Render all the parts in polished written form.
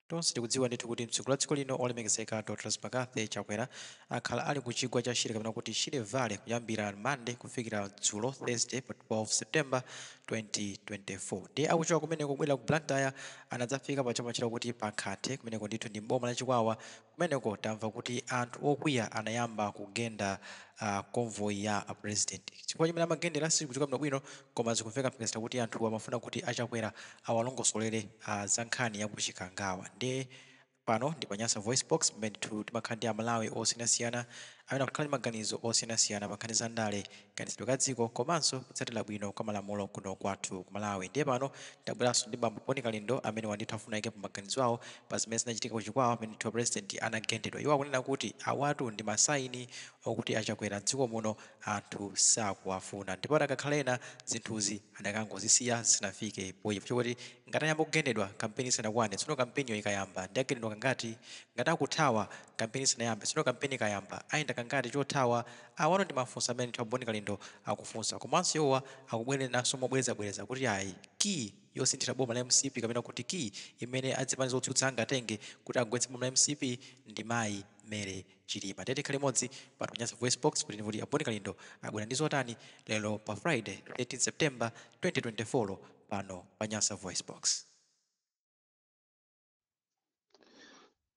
Tonse tikudziwa ndithu kuti mtsogoleri wa dziko lino olemekezeka Dr McCarthy Chakwera akhala ali ku chigwa cha Shire kapena kuti Shire Valley kuyambira Monday kufikira dzulo Thursday pa 12 September 2024. Ndiye akuchoka kumeneko kubwera ku Blantyre anadzafika paja pamatchedwa kuti pa Nkhate kumeneko ndithu ndi m'boma la Chikwawa. Kumeneko tamva kuti anthu okwiya anayamba kugenda convoy ya a president. Chifukwa chimene amagendera sichikudziwika bwinobwino koma zikumveka mphekesera kuti anthuwa amafuna kuti a Chakwera awalongosolere za nkhani ya ku Chikangawa. Ndiye pano ndi pa Nyasa VoiceBox pamene ndithu timakhala ndi Amalawi osiyanasiyana amene akukhala ndi maganizo osiyanasiyana pa nkhani za ndale, kayendetsedwe ka dziko komanso kutsatira bwino kwa malamulo kuno kwathu ku Malawi. Ndiye pano tabweranso ndi bambo Bon Kalindo amene ndithu afuna ayikepo maganizo awo pa zimene zinachitika ku Chikwawa pamene ndithu a president anagendedwa. Iwo akunena kuti awatu ndi ma sign okuti a Chakwera m'dziko muno anthu sakuwafuna ndipo adakakhala ena zinthuzi adakangozisiya zisanafike poyipa chifukwa choti ngati ayamba kugendedwa kampeni isanakwane tsono kampeniyo ikayamba ndiye agendedwa kangati? Ngati akuthawa kampeni isanayambe tsono kampeni ikayamba ayenda kangati chothawa? Awano ndi mafunso amene ndithu a Bon Kalindo akufunsa komanso iwowa akubwereranso mobwerezabwereza kuti ayi key yosinthira boma la mcp kapena kuti key imene azipani zotsutsa angatenge kuti agwetse boma la mcp ndi mayi Mary Chilima. Ndiye tikhale limodzi pano pa Nyasa VoiceBox kuti timve kuti a Bon Kalindo abwera ndi zotani lero pa Friday 13 September 2024 pano pa Nyasa VoiceBox.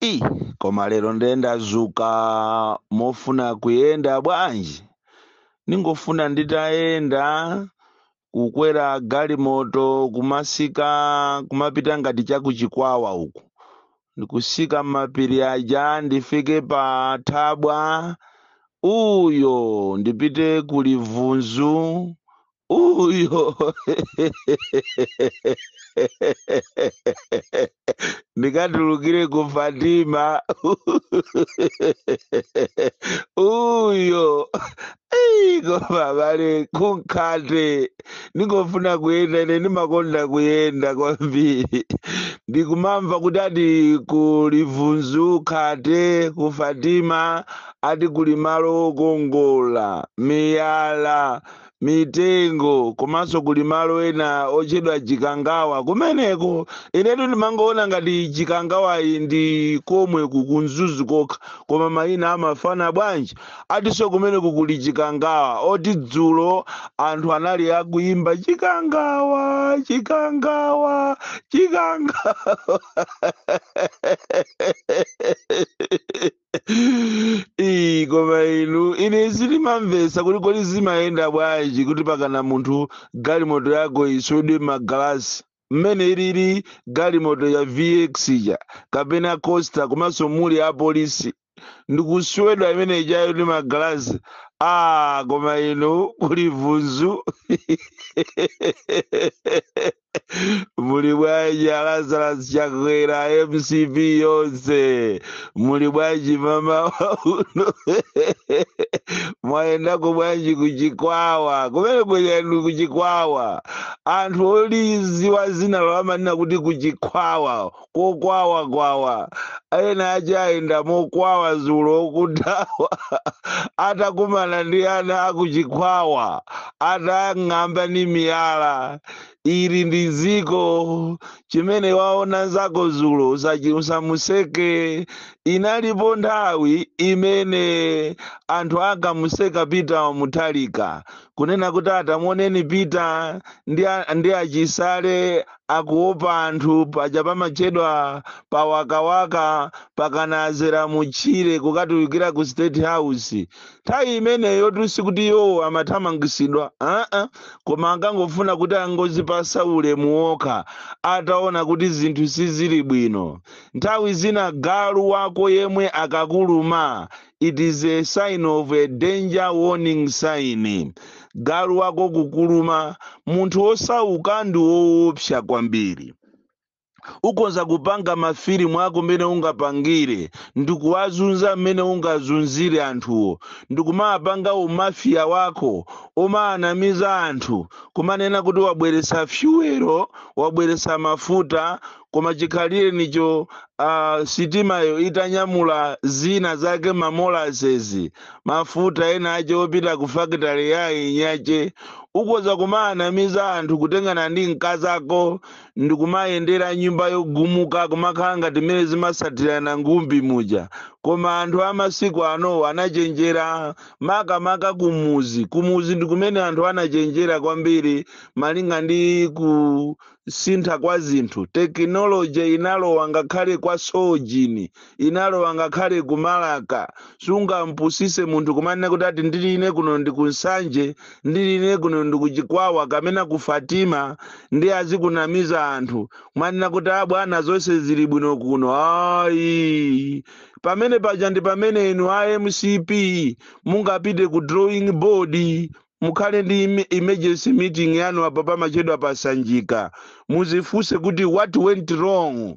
I, koma lero ndiye ndazuka mofuna kuyenda bwanji ningofuna nditayenda kukwera galimoto kumasika kumapita ngati chakuchikwawa uku ndikusika m'mapiri aja ndifike pa thabwa uyo ndipite ku livunzu uyo ndikatulukire ku fatima uyo. Ei, koma abale kunkhate ndingofuna kuyenda ine ndimakonda kuyenda kwambiri ndikumamva kuti ati ku livunzu khate ku fatima ati kuli malo okongola miyala mitengo komanso kuli malo ena otchedwa chikangawa kumeneko inetu ndimangoona ngati chikangawayi ndi komwe ku mzuzu kokha koma mayina amafana bwanji atinso kumeneko kuli chikangawa oti dzulo anthu anali akuyimba chikangawa chikangawa chikangawa Ii, koma inu ine sindimamvetsa kuti kodi zimayenda bwanji kuti pakana munthu galimoto yako iswedwe magalasi mmene ilili galimoto ya vx ija kapena coaster komanso muli apolisi ndikuswedwa imene ijayo ndi magalasi ah koma inu kuli vunzu muli bwanji lazarus chakwera mcp yonse muli bwanji mama uno mwayendako bwanji kuchikwawa kumene kuyenu kuchikwawa anthu oliziwa zina amanena kuti kuchikwawa kokwawa kwawa ena aja ayenda mokwawa zulo okuthawa atakumana ndi ana akuchikwawa atang'amba ndi miyala ili ndi ziko chimene waona nzako zulo usamuseke inalipo nthawi imene anthu ankamuseka Peter Mutharika kunena kuti atamuoneni Peter ndi achisale akuopa anthu paja pamatchedwa pa wakawaka pakanazera mutchire kukatulukira ku state house nthawi imeneyo sikuti iwowo amathamangisidwa aa koma ankangofuna kuti angozipasa ulemu wokha ataona kuti zinthu sizili bwino nthawi zina galu wako yemwe akakuluma it is a sign of a danger warning sign galu wako kukuluma munthu wosauka ndi woopsa kwambiri ukonza kupanga mafilimu ako mmene ungapangire ndikuwazunza mmene ungazunzire anthuwo ndikumapanga umafiya wako umaanamiza anthu kumanena kuti wabweretsa fuel wabweretsa mafuta Koma chikhalire nicho sitimayo itanyamula zina zake, ma molasses, mafuta ena ache opita ku fakitale ya inyache, ukoza kumaanamiza anthu, kutengana ndi mkazako ndikumayendera nyumba yogumuka, kumakhala ngati mmene zimasatirana ngumbi muja. Koma anthu amasiku ano anachenjera, makamaka kumuzi. Kumuzi ndi kumene anthu anachenjera kwambiri malinga ndi kusintha kwa zinthu. Tekinoloji inalowa ngakhale kwa sojini, inalowa ngakhale kumalaka. Sungampusise munthu kumanena kuti ati ndili ine kuno ndi kuNsanje, ndili ine kuno ndi kuChikwawa kamena ku Fatima, ndi azikunamiza anthu kumanena kuti a bwana, zonse zili bwino kuno. Ayi, pamene paja ndi pamene inu a MCP mungapite ku drawing board, mukhale ndi emergency meeting yanu apa pamachedwa pasanjika, muzifunse kuti what went wrong?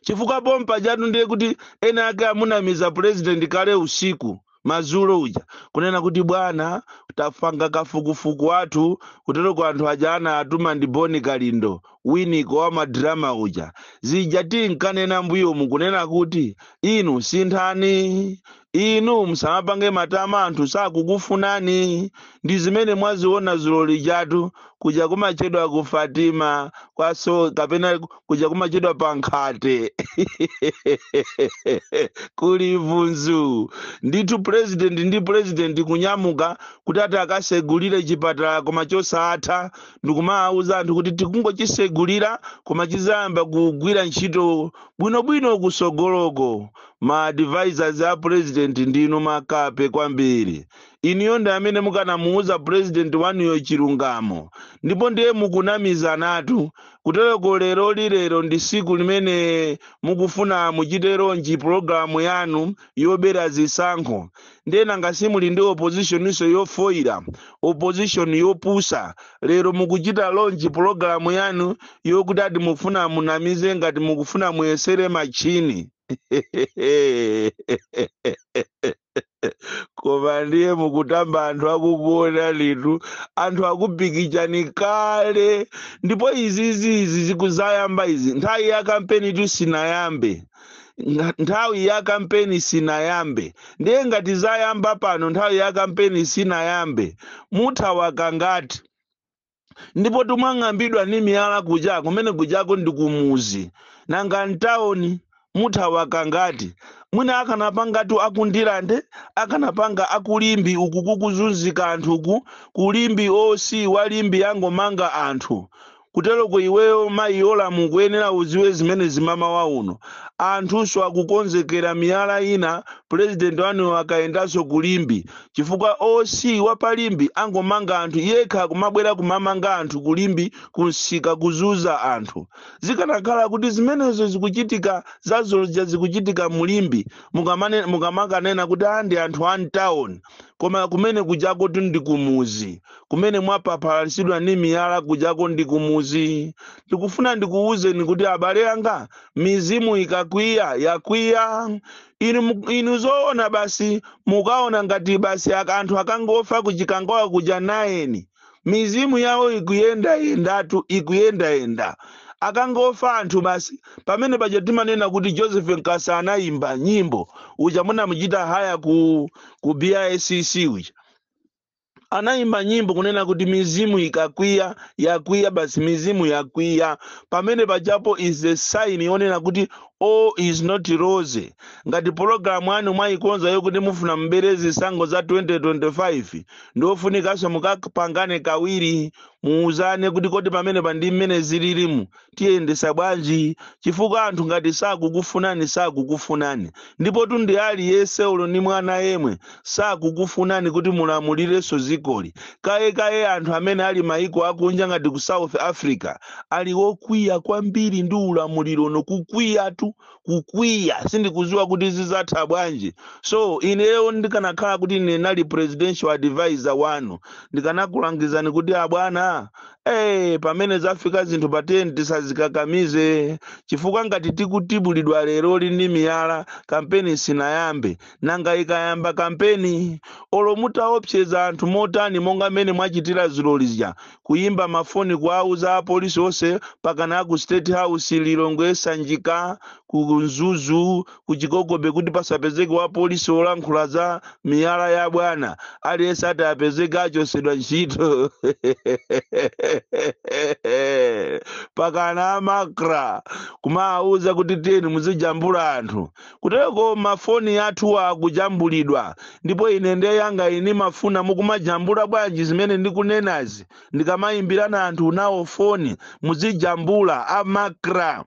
Chifukwa pompa chatu ndiye kuti ena ake amunamiza president kale usiku, madzulo uja, kunena kuti bwana, tafanga kafukufuku wathu. Kutereko anthu aja ana atuma ndi Boni Kalindo, winiko wa madrama uja. Zija tinkanena mbuyomu kunena kuti inu sinthani, inu musamapange matama, anthu sakukufunani. Ndi zimene mwaziona zulo lijatu, kuja kumachedwa ku Fatima kwaso kapena kuja kumachedwa pa Nkhate kuli vunzu ndithu. President ndi president kunyamuka kuti ati akasegulire chipatala koma chosatha, ndikumawuza anthu kuti tikungochisegulira koma chizayamba kugwira ntchito bwinobwino kusogoloko. Ma advisors a president ndinu makape kwambiri. Iniyo ndi amene mukanamuuza president wanuyo chilungamo, ndipo ndiye mukunamizanatu. Kutereko lero lilero ndi siku limene mukufuna muchite launch pologalamu yanu yobera zisankho. Ndiye nanga simuli ndi opposition yofoira, opposition yopusa? Lero mukuchita launch pologalamu yanu yokuti ati mufuna munamize ngati mukufuna muyesere machini. Koma ndiye mukutamba, anthu akukuona litu, anthu akupikichani kale. Ndipo izizi izi zikuzayamba izi, nthawi ya kampeni tu sinayambe. Nthawi ya kampeni sinayambe. Ndiye ngati zayamba pano, nthawi ya kampeni sinayambe, muthawa kangati? Ndipo tumang'ambidwa ndi miyala kuja kumene kujako ndi kumuzi, nanga mtawuni muthawa kangati? Mwina akanapangatu akundilande, akanapanga akuLimbe uku kukuzunzika anthuku kuLimbe, osi waLimbe angomanga anthu. Kuteroko iweyo mayi Yolamu kuyenera uziwe zimene zimamawa uno anthunso akukonzekera miyala ina president wanu akayendanso kuLimbe, chifukwa osi wapaLimbe angomanga anthu yekha, kumabwera kumamanga anthu kuLimbe kunsika, kuzuza anthu. Zikanakhala kuti zimenezo zikuchitika, zazolja zikuchitika muLimbe, mukamakanena kuti a ndi anthu a mtawuni. Koma kumene kujako tu ndi kumuzi, kumene mwapaphalisidwa ndi miyala kujako ndi kumuzi. Ndikufuna ndikuwuzeni kuti abale anga, mizimu ikakwiya yakwiya. Inu inu zoona basi mukaona ngati basi anthu akangofa kuChikangawa kuja 9, mizimu yawo ikuyendayendatu, ikuyendayenda. Akangofa anthu basi, pamene paja timanena kuti Joseph Nkasa anayimba nyimbo uja munamuchita haya ku BICC uja, anayimba nyimbo kunena kuti mizimu ikakwiya yakwiya basi, mizimu yakwiya. Pamene pajapo is a sign yonena kuti all is not rosy. Ngati pologalamu anu mwayikonza yokuti mufuna mbere zisankho za 2025, ndofunikanso mukapangane kawiri, muuzane kuti kodi pamene pa ndi mmene zililimu tiyendesa bwanji? Chifukwa anthu ngati sakukufunani, sakukufunani. Ndipo tundi aliyense ulo ni mwana yemwe sakukufunani kuti mulamulirenso zikoli. Kaye kaye anthu amene ali maiko akunja ngati ku South Africa ali wokwiya kwambiri ndi ulamuliro no, kukwiyatu, kukwiya. Sindikuziwa kuti zizatha bwanji. So ineyo ndikanakhala kuti ine nali presidential advisor wanu, ndikanakulangizani kuti abwana, Pamene zafika zinthu pateni tisazikakamize, chifukwa ngati tikutibulidwa lero ndi miyala, kampeni sinayambe. Nanga ikayamba kampeni, olo mutaopseza anthu motani monga mmene mwachitira zilolizya, kuyimba mafoni kuauza apolisi onse pakana ku State House, Lilongwe, Sanjika, ku Mzuzu, ku Chikokobe, kuti pasapezeke wa polisi olankhula za miyala ya bwana, aliyense ati apezeke achosedwa ntchito. Pakana aMACRA kumawauza kuti tiyeni muzijambula anthu, kuteko mafoni athu akujambulidwa. Ndipo ine ndiye yanga ini mafuna mukumajambula bwanji zimene ndikunenazi? Ndikamayimbirana anthu nawo foni muzijambula aMACRA.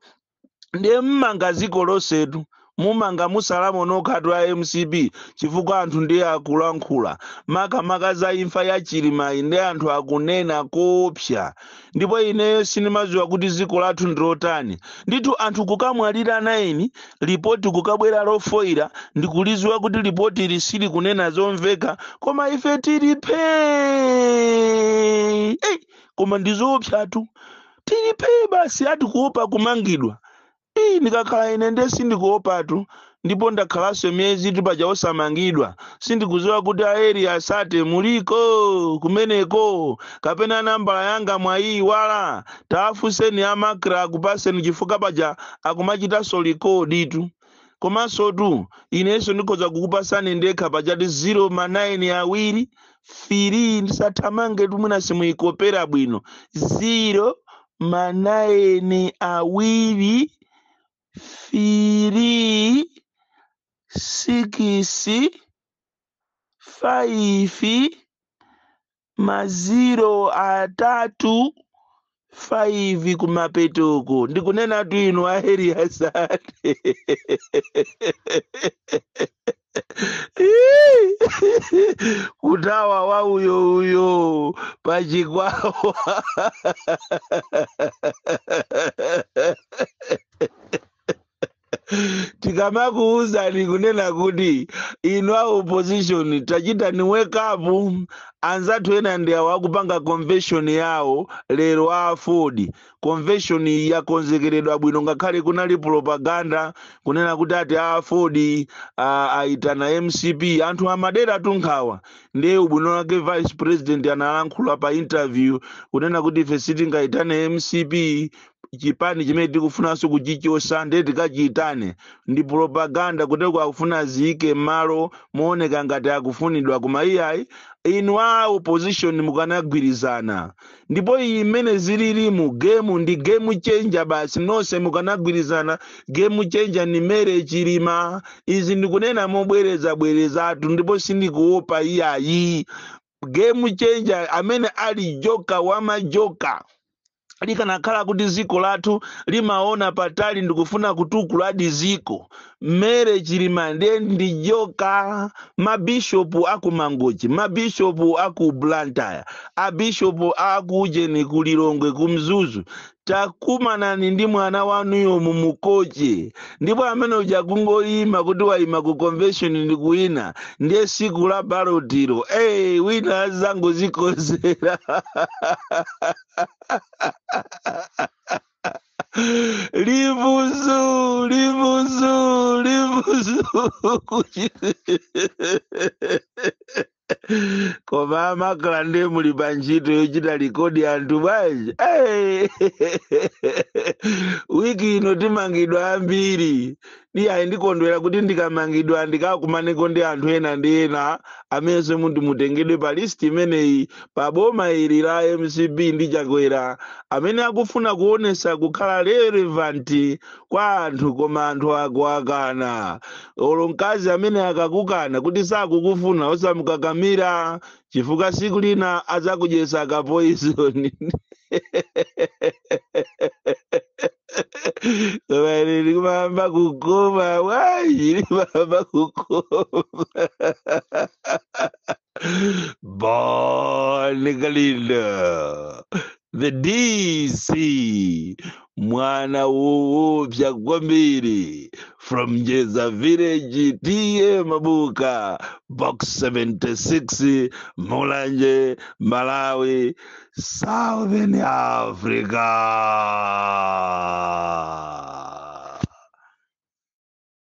Ndiye mmanga ziko lonsetu, mumanga musalamo nokhatu a MCP, chifukwa anthu ndiye akulankhula makamaka za imfa ya Chilimayi, ndi anthu akunena koopsa. Ndipo ineyo sindimadziwa kuti ziko lathu ndilotani ndithu. Anthu kukamwalira 9, lipoti kukabwera lofoira, ndikuliziwa kuti lipoti ili sili kunena zomveka, koma ife tilipe. Hey, koma ndizoopsatu, tilipe basi, ati kuopa kumangidwa. Ii, ndikakhala ine nde sindikuopatu, ndipo ndakhalanso miyezi tipaja osamangidwa. Sindikuziwa kuti aeri asate muliko kumeneko kapena nambala yanga mwayiwala. Taafuseni aMACRA akupaseni, chifukwa paja akumachitanso record tu. Komanso tu inenso ndikhoza kukupasani ndekha pachati 0 ma 9 awiri 3, ndisathamange tu, mwina simuyikopera bwino. 0 ma 9 awiri 3 6 5 ma 0 atatu 5 kumapetoko. Ndikunena tu inu aheri asate kutawa wa uyo uyo pachikwawa. Tikamakuuzani kunena kuti inu a opposition tachita ni wake up. Anzathu ena ndi awo akupanga convention yawo lero a AFORD. Convention yakonzekeredwa bwino, ngakhale kunali propaganda kunena kuti ati a AFORD aitana MCP, anthu amadera tunkhawa. Ndiye ubwino wake vice president analankhula pa interview kunena kuti ife sitingaitane MCP, chipani chimene tikufunanso kuchichosa ndiye tikachiyitane? Ndi propaganda, kuteko akufuna ziyike m'malo mooneka ngati akufunidwa. Koma iyayi, inu a opposition mukanagwirizana. Ndipo iyi imene zililimu game ndi game changer basi, nonse mukanagwirizana. Game changer ni Mary Chilima. Izi ndikunena mobwereza bwerezatu, ndipo sindikuopa iyayi. Game changer amene ali joker wamajoka. Likanakhala kuti ziko lathu limaona patali ndikufuna kutukuladi ziko, Mary Chilima ndiye ndi joker. Mabishopu aku Mangochi, mabishopu aku Blantyre, abishopu aku ujeni ku Lilongwe, ku Mzuzu, takumanani ndi mwana wanuyo mumukoche. Ndipo amene uja kungoyima kuti wayima ku convention ndi kuwina, ndiye siku la balotiro, hey, wina azangozikozera. Livuzu livuzu livuzu. Koma aMACRA ndiye muli pa ntchito yochita record anthu bwanji? Hey! Wiki ino timangidwa ambiri. Iyayi, ndikondwera kuti ndikamangidwa ndikakumaneko ndi anthu ena ndi ena amenenso munthu mutengedwe pa list imeneyi pa boma ili la MCP ndi Chakwera, amene akufuna kuonesa kukhala relevant kwa anthu, koma anthu akuakana. Olo mkazi amene akakukana kuti sakukufuna, osamukakamira, chifukwa siku lina adzakudyesa ka poison. Koma ine ndikumamba kukoma bwanji, ndimamba kukoma. Bon Kalindo, the DC, mwana woopsa kwambiri. from Njeza Village, T/A Mabuka, Box 76, Mulanje, Malawi, Southern Africa.